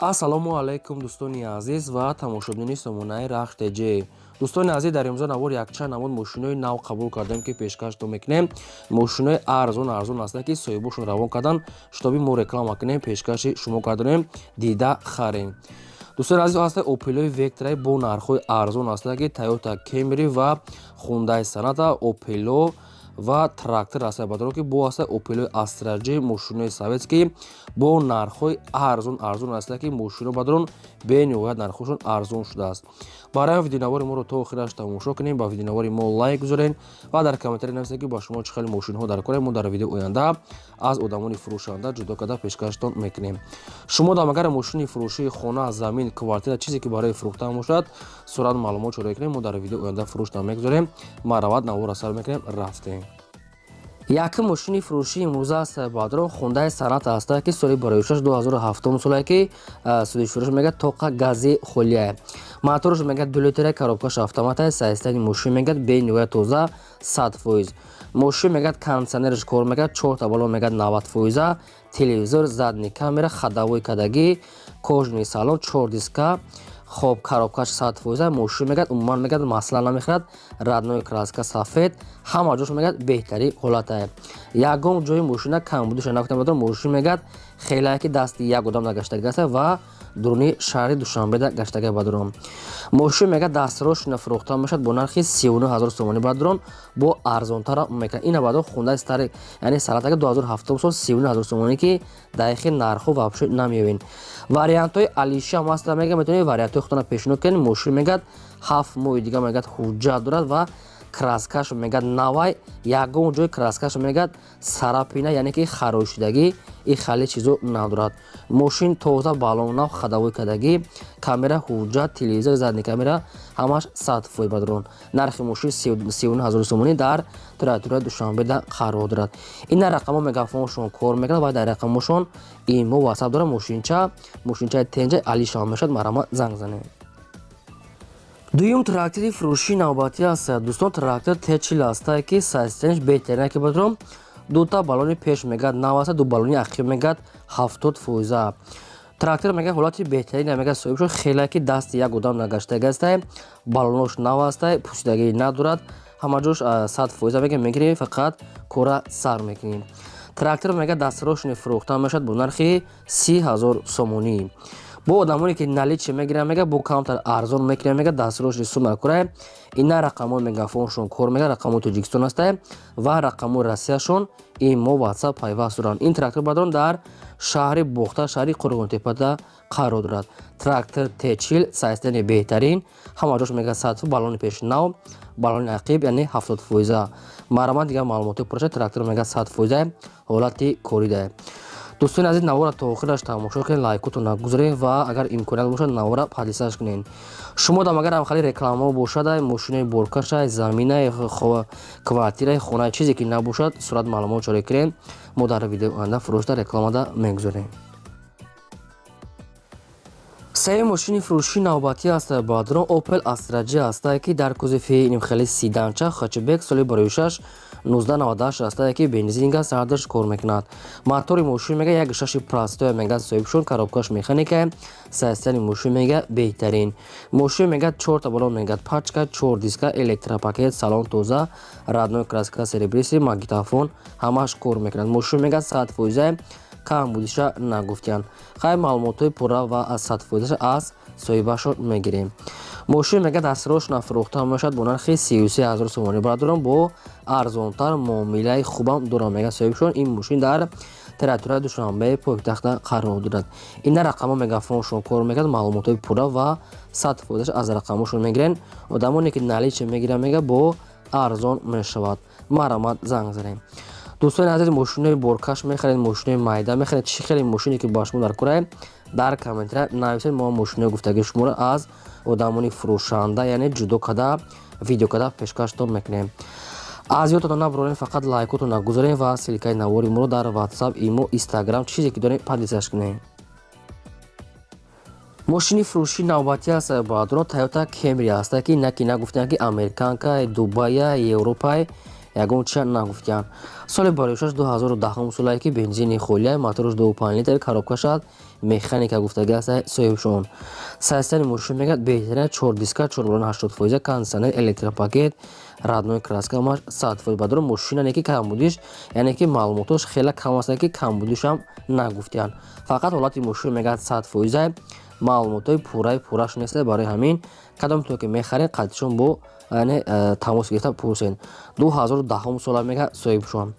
Ассалому алайкум, дӯстони азиз ва тамошобинони сомонаи Рахш ТЖ. Дӯстони азиз, дар имрӯза навор якчанд намуд мошинои нав қабул кардем, ки пешкаштон мекунем. Мошинои арзон арзон ҳастанд, ки соҳибошон равон кардан, чтобы мо реклама кунем, пешкаши шумо кардонем, дида харем. Дӯстони азиз, ҳаста Опелои Вектраи бо нархҳои арзон ҳастанд, ки Тойота Кемри ва Хундай Соната, Опело ва трактор ҳаста, бадаро ки бо ҳаста Опелои Астра Ҷ, мошинои советский бо нархҳои арзон арзон ҳаста, ки мошино, бадарон, бениҳоят нархҳошон арзон шудааст. Барои ҳам видеонавори моро то охираш тамошо кунем, ба видеонавори мо лайк гузорен ва дар комментарий нависед, ки ба шумо чӣ хеле мошинҳо дар кора. Мо дар видео оянда аз одамони фурӯшанда ҷудо карда пешкаштон мекунем. Шумо дам агар мошини фурӯшии хона, замин, квартира, чизе ки барои фурӯхтан бошад, сурат, маълумот чора кунем, мо дар видео оянда фурӯшта мегузорем. Марават, навора сар мекунем, рафтем. Якум мошини фурӯшии имрӯза аст, бадрон, Хундай Соната ҳаста, ки соли бароишаш 2007 солае, ки суди фурӯш мегӯяд, тоқа гази холия, мотораш мегӯяд 2 литра, коробкаш автомата. Состояни мошин мегӯяд бениҳоят тоза, 100%. Мошин мегӯяд кондиционераш кор мегӯяд, чорта балон мегӯяд 90 фоиза, телевизор, задний камера, ходовой кадагӣ, кожаный салон, чор диска. Хоб, коробкаш 100%. Мошин мегӯяд умуман мегӯяд масла намехӯрад, родной краска сафед, ҳама ҷош мегӯяд беҳтарин ҳолатае, ягон ҷои мошина камбудиша нагуфтам. Мошин мегӯяд хелае ки дасти як одам нагаштагӣ аст ва дуруни шаҳри Душанбеда гаштага. Бадрон, мошин мегӯяд дастрошина фурӯхта мешавад бо нархи 39 000 сомонӣ. Бадрон, бо арзонтара мекунад. Ина, бадрон, Хундаи старый, яъне Соната, 2007 сол, 39 000 сомонӣ, ки дар нархҳо вообще намеёбед. Вариантҳои алиши ҳам ҳаста, мега метавонед вариантҳои худтона пешниҳод кунед. Мошин мегӯяд 7 моҳи дига мегӯяд ҳуҷҷат дорад ва краскаш мегӯяд навай, ягон ҷои краскаш мегӯяд царапина, яъне ки харошидагӣ и хеле чизо надорад. Мошин тоза, балон нав, ходовой кардагӣ, камера, ҳуҷҷат, телевизор, задний камера, ҳамаш 100%. Бадрон, нархи мошин 39 000 сомонӣ, дар территорияи Душанбеда қарор дорад. Ина рақамҳо, мегафоншон кор мекунад ва дар рақамҳошон имо, Ватсап дорад. Мошинча, мошинчаи тенҷа алишава мешавад, марҳамат, занг занед. Дуюм трактори фурӯшии навбатӣ аст, дӯстон, трактор Т40 ҳастае, ки состояниш беҳтарина, ки, бадрон, дута балони пеш мегӯяд нав аста, ду балони ақиб мегӯяд 70%. Трактор мегӯяд ҳолати беҳтарина, мегӯяд соҳиб шуд, хеле ки дасти як одам нагаштагӣ астае, балонош нав астае, пусидагӣ надорад, ҳама ҷош 100%. Мегӯяд мегирем, фақат кора сар мекунем. Трактор мегӯяд дастрошни фурӯхта мешавад бо нархи 30 000 сомонӣ. Бо одамоне ки наличный мегиранд, мега бо камтар арзон мекунем, мега дастрошни сумакурае. Ина рақамҳои мегафоншон кор мега, рақамҳои Тоҷикистон астае ва рақамҳои Россияшон имо, Ватсап пайваст доранд. Ин трактор, бадрон, дар шаҳри Бохта, шаҳри Қурғонтепада қарор дорад. Трактор Т40, состояни беҳтарин, ҳама ҷош мега сад, балони пеш нав, балони ақиб яъне 70%. Марҳамат, дигар маълумоти пурша. Трактор мега 100% ҳолати коридае. Дӯстони азиз, навора то охираш тамошо кунед, лайкотон нагузоред ва агар имконият бошад, навора подписаться кунед. Шумо дам агар ҳам хали рекламао бошад, мошинаи боркашай, заминай, квартираи, хонаи, чизе ки набошад, сурат, маълумот чора кунед, мо дар видеои оянда фурӯшда рекламада мегузорем. Сеюм мошини фурӯшии навбатӣ аст, бадрон, Опел Астра Ҷ ҳастае, ки дар кузови нимхели седанча, хэтчбек, соли бароишаш 1998 ҳастае, ки бензинга сардаш кор мекунад. Мотори мошин мега як шаши простой, мега соҳибшон, коробкаш механика. Состояни мошин мега беҳтарин. Мошин мега чорта балон, мега пачка, чор диска, электропакет, салон тоза, родной краска серебристый, магнитофон, ҳамаш кор мекунад. Мошин мега 100%, кам будиша нагуфтиянд. Хай, маълумотҳои пурра ва аз 100%аш аз соҳибашон мегирем. Мошин мега дастрошна фурӯхта мешавад бо нархи 33 000 сомонӣ. Бародарон, бо арзонтар муомилаи хубам дорам, мега соҳибшон. Ин мошин дар территорияи Душанбе, пойтахта қарор дорад. Ина рақамҳо, мегафоншон кор мекунад. Маълумотҳои пурра ва 100%аш аз рақамҳошон мегирен. Одамоне ки наличный мегиранд, мега бо арзон мешавад, марҳамат, занг занем. Дӯстони азиз, мошинои боркаш мехаред, мошинои майда мехаред, чӣ хеле мошине ки ба шумо дар курае, дар комментария нависед. Мо мошинои гуфтагии шуморо аз одамони фурӯшанда, яъне ҷудо карда, видео карда пешкаштон мекунем. Аз ёдтон набурорем, фақат лайкотон нагузорем ва ссылкаи навори моро дар Ватсап, имо, Инстаграм, чизе ки дорем, подписаться кунем. Мошини фурӯшии навбатӣ аст, бародарон, Тойота Кемри ҳаста, ки наки нагуфтем, ки американка, Дубая, Европай. Ягон чия нагуфтиянд. Соли барои 2010 солае, ки бензини холия, моторш 2,5 литр, коробкашад механика гуфтаги аст соҳибшон. Состояни мошин мегӯяд беҳтарин, чор диска, чор балон 80%, кондиционер, электропакет, родной краска, ҳамаш 100%. Бадро мошина не ки камбудиш, яъне ки маълумотош хеле кам аст, ки камбудишам нагуфтиянд. Фақат ҳолати мошин мегӯяд 100%, маълумотҳои пурраи пурраш нест. Барои ҳамин кадомто ки мехаред, қатишон бо яъне тамос гирифта пурсед. 2010 сола мега соҳибшон.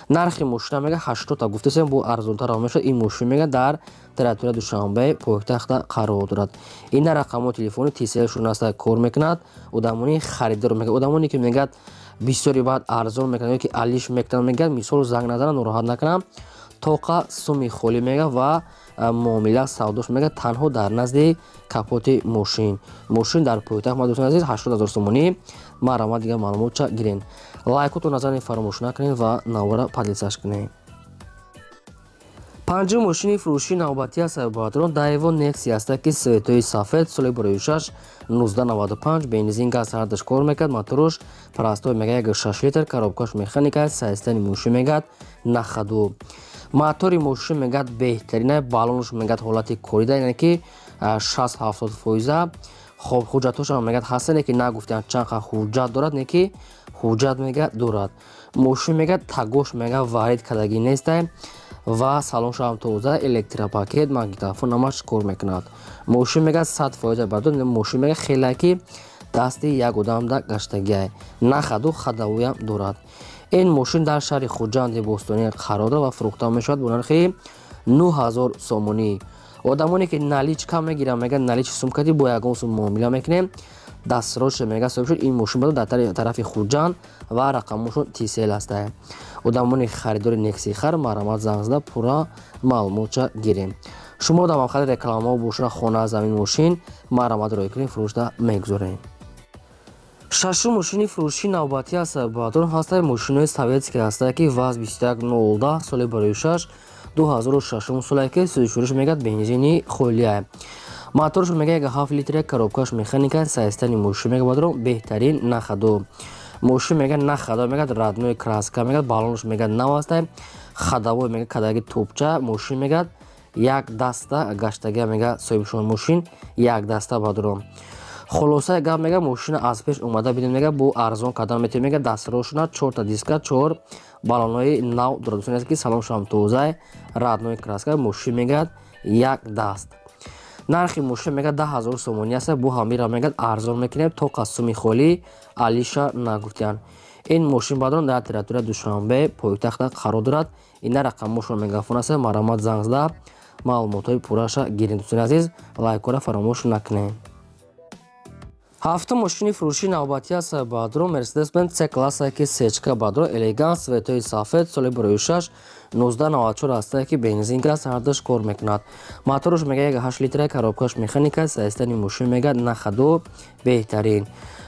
Нархи мошина мега 80-та гуфтасем, бо арзонтар мешавад. Ин мошин мега дар территория Душанбе, пойтахта қарор дорад. Ина рақамҳои телефони Тиселшон аста, кор мекунад. Одамони харидор мега, одамоне ки мегӯяд бисёри баъд арзон мекунад ё ки алиш мекунад, мегӯяд, мисол, занг назанад, нороҳат накунам. Тоқа суми холӣ мега ва муомила савдош мега танҳо дар назди капоти мошин. Мошин дар пойтахт ма, дӯстони азиз, 80 000 сомонӣ. Марҳамат, дигар маълумотча гирен. Лайкотон назани фаромӯш накунед ва навора поделиться кунед. Панҷум мошини фурӯшии навбатӣ аст, бародарон, Daewoo Nexia аст, ки цветои сафед, соли 2006, 1995, бензин, газ ҳардаш кор мекард, моторуш простой мега 1,6 литр, коробкаш механика. Состояни мошин мегӯяд на ходу. Мотори мошин мегӯяд беҳтарина, баллонаш мегӯяд ҳолати корида, яъне ки 60-70 фоиза. Хоб, ҳуҷҷатҳошам мегӯяд ҳастане, ки нагуфтанд чанд қа ҳуҷҷат дорад, не ки ҳуҷҷат мегӯяд дорад. Мошин мегӯяд тагош мегӯяд варид кардагӣ нестай ва салоншам тоза, электропакет, магнитофон, ҳамаш кор мекунад. Мошин мегӯяд 100%. Бардор, мошин мегӯяд хеле ки дасти як одамда гаштагиай, на ходу, ходовойам дорад. Ин мошин дар шаҳри Хуҷанди бостонӣ қарор дорад ва фурӯхта мешавад бо нархи 9000 сомонӣ. Одамоне ки наличка мегиранд, мегӯяд наличи сумкати бо ягон сум муомила мекунем, дастрочно мегӯяд соҳиб шуд. Ин мошин бадо дар тарафи Хуҷанд ва рақамошон Тисел ҳастае. Одамони харидори Некси хар, марҳамат, занг зада пурра маълумотча гирем. Шумо дар мавқеи рекламаҳо бошад, хона, замин, мошин, марҳамат, роҳӣ кунед, фурӯшда мегузорем. Шашум мошини фурӯшии навбатӣ аст, бародарон, ҳастаи мошинои советский ҳастае, ки ВАЗ 2110, соли барои 6, 2006 солае, ки сӯзишвориш мегӯяд бензини холия, моторш мега 1,7 литра, коробкаш механика. Состояни мошин мега, бародарон, беҳтарин, на ходу. Мошин мега на ходу, мегӯяд родной краска, мегӯяд баллонаш мегӯяд нав астае, ходовой мега кадаги топча. Мошин мегӯяд як даста гаштагия, мега соҳибшон, мошин як даста. Бародарон, хулосаи гап, мега мошина аз пеш омада бидем, мега бо арзон кардан метавонем, мега дастрошона, чорта диска, чор баллонҳои нав дорад, дӯстони азиз, ки салоншам тоза, родной краска, мошин мегӯяд як даст. Нархи мошин мегӯяд 10 000 сомонӣ аст, бо ҳамира мегӯяд арзон мекунем, то қасуми холӣ, алиша нагуфтиянд. Ин мошин, бародарон, дар территорияи Душанбе, пойтахта қарор дорад. Ина рақамошон мегафон аст, марҳамат, занг зада маълумотҳои пурраша гиред. Дӯстони азиз, лайкҳоро фаромӯш накунед. Ҳафтум мошини фурӯшии навбатӣ аст, бародарон, Мерседес Бенз С класса, ки сечка, бародарон, элеганс, цветои сафед, соли 2006, 1994 ҳастае, ки бензин, газ ҳардаш кор мекунад, моторш мега 1,8 литра, коробкаш механика. Состояни мошин мегӯяд на ходу, беҳтарин.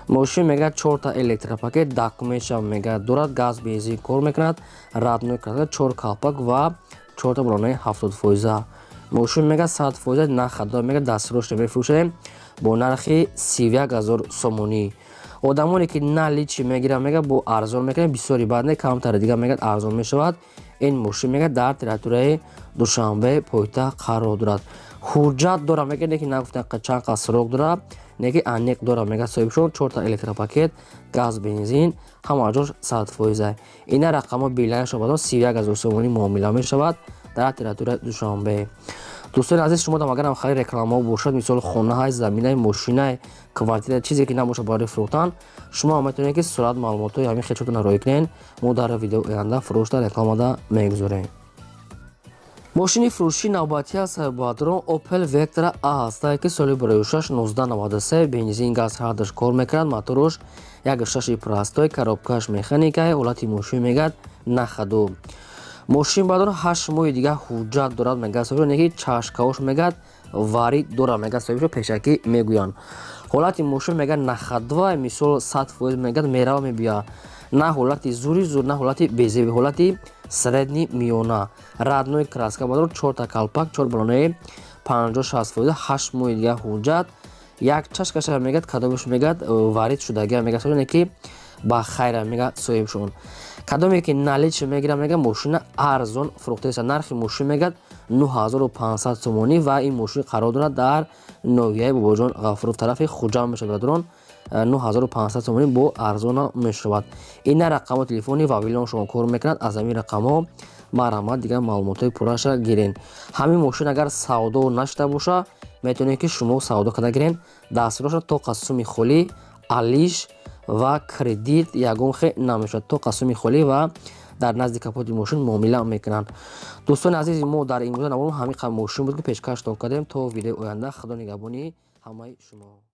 Мошин мегӯяд чорта электропакет, документшам мегӯяд дорад, газ, бензин кор мекунад, родной краска, чор калпак ва чорта баллонаи 70%. Мошин мегӯяд 100%, на ходу, мегӯяд дастрош мефурӯшем бо нархи 31 000 сомонӣ. Одамоне ки наличи мегиранд, мегӯяд бо арзон мекунем, бисёри баъд не, камтаре дигар мегӯяд арзон мешавад. Ин мошин мегӯяд дар территорияи Душанбе, пойтахт қарор дорад. Ҳуҷҷат дорад, мегӯяд, не ки нагуфтан чанд қад срок дорад, не ки аниқ дорад, мегӯяд соҳибшон. Чорта электропакет, газ, бензин, ҳама ҷош 100%. Ина рақамҳо билайншо, бадон, 31 000 сомонӣ муомила мешавад дар территорияи Душанбе. Дӯстони азиз, шумо дам агарам хари рекламаҳо бошад, мисол, хонаҳай, заминай, мошинай, квартира, чизе ки набошад барои фурӯхтан, шумо метавонед, ки сурат, маълумотҳои ҳамин хелшотона роҳӣ кунед. Мо дар видео оянда фурӯшда рекламада мегузорем. Мошини фурӯшии навбатӣ аст, бародарон, Opel Vectra A ҳастае, ки соли 2006, 1993, бензин, газ ҳардаш кор мекунад, моторуш 1,6 простой, коробкаш механикай. Ҳолати мошин мегӯяд на ходу. Мошин, бародарон, 8 моҳи дигар ҳуҷҷат дорад, мегӯяд соҳибшо, неки чашкаош мегӯяд варид дорад, мегӯяд соҳибшо, пешакӣ мегӯянд. Ҳолати мошин мегӯяд на ходовай, мисол, 100% мегӯяд мерава, мебиёяд, на ҳолати зури зур, на ҳолати безеби, ҳолати средний, миёна, родной краска, бародарон, чорта калпак, чор балонаи 50-60%, 8 моҳи дигар ҳуҷҷат. Як чашкаша мегӯяд кадомаш мегӯяд варид шудагия, мегӯяд соҳибшо, ки Ба хайра, мега соҳибшон. Кадоме ки наличный мегирад, мега, мошина арзон фурӯхтааст. Нархи мошин, мегӯяд, 9500 сомонӣ ва ин мошин қарор дорад дар ноҳияи Бобоҷон Ғафуров, тарафи Хуҷанд мешавад. Бародарон, 9500 сомонӣ бо арзона мешавад. Ина рақамҳо телефони Вавилон шумо кор мекунад. Аз ҳамин рақамҳо марҳамат, дигар маълумотҳои пурраша гирен. Ҳамин мошин агар савдо нашуда боша, метавонед, ки шумо савдо карда гирен. Дастроша то қасуми холӣ, алиш ва кредит ягон хе намешавад, то қасуми холӣ ва дар назди капоти мошин муомила мекунанд. Дӯстони азизи мо, дар имрӯза навор ҳамин қадр мошин буд, ки пешкаштон кардем. То видеои оянда, худо нигаҳбони ҳамаи шумо.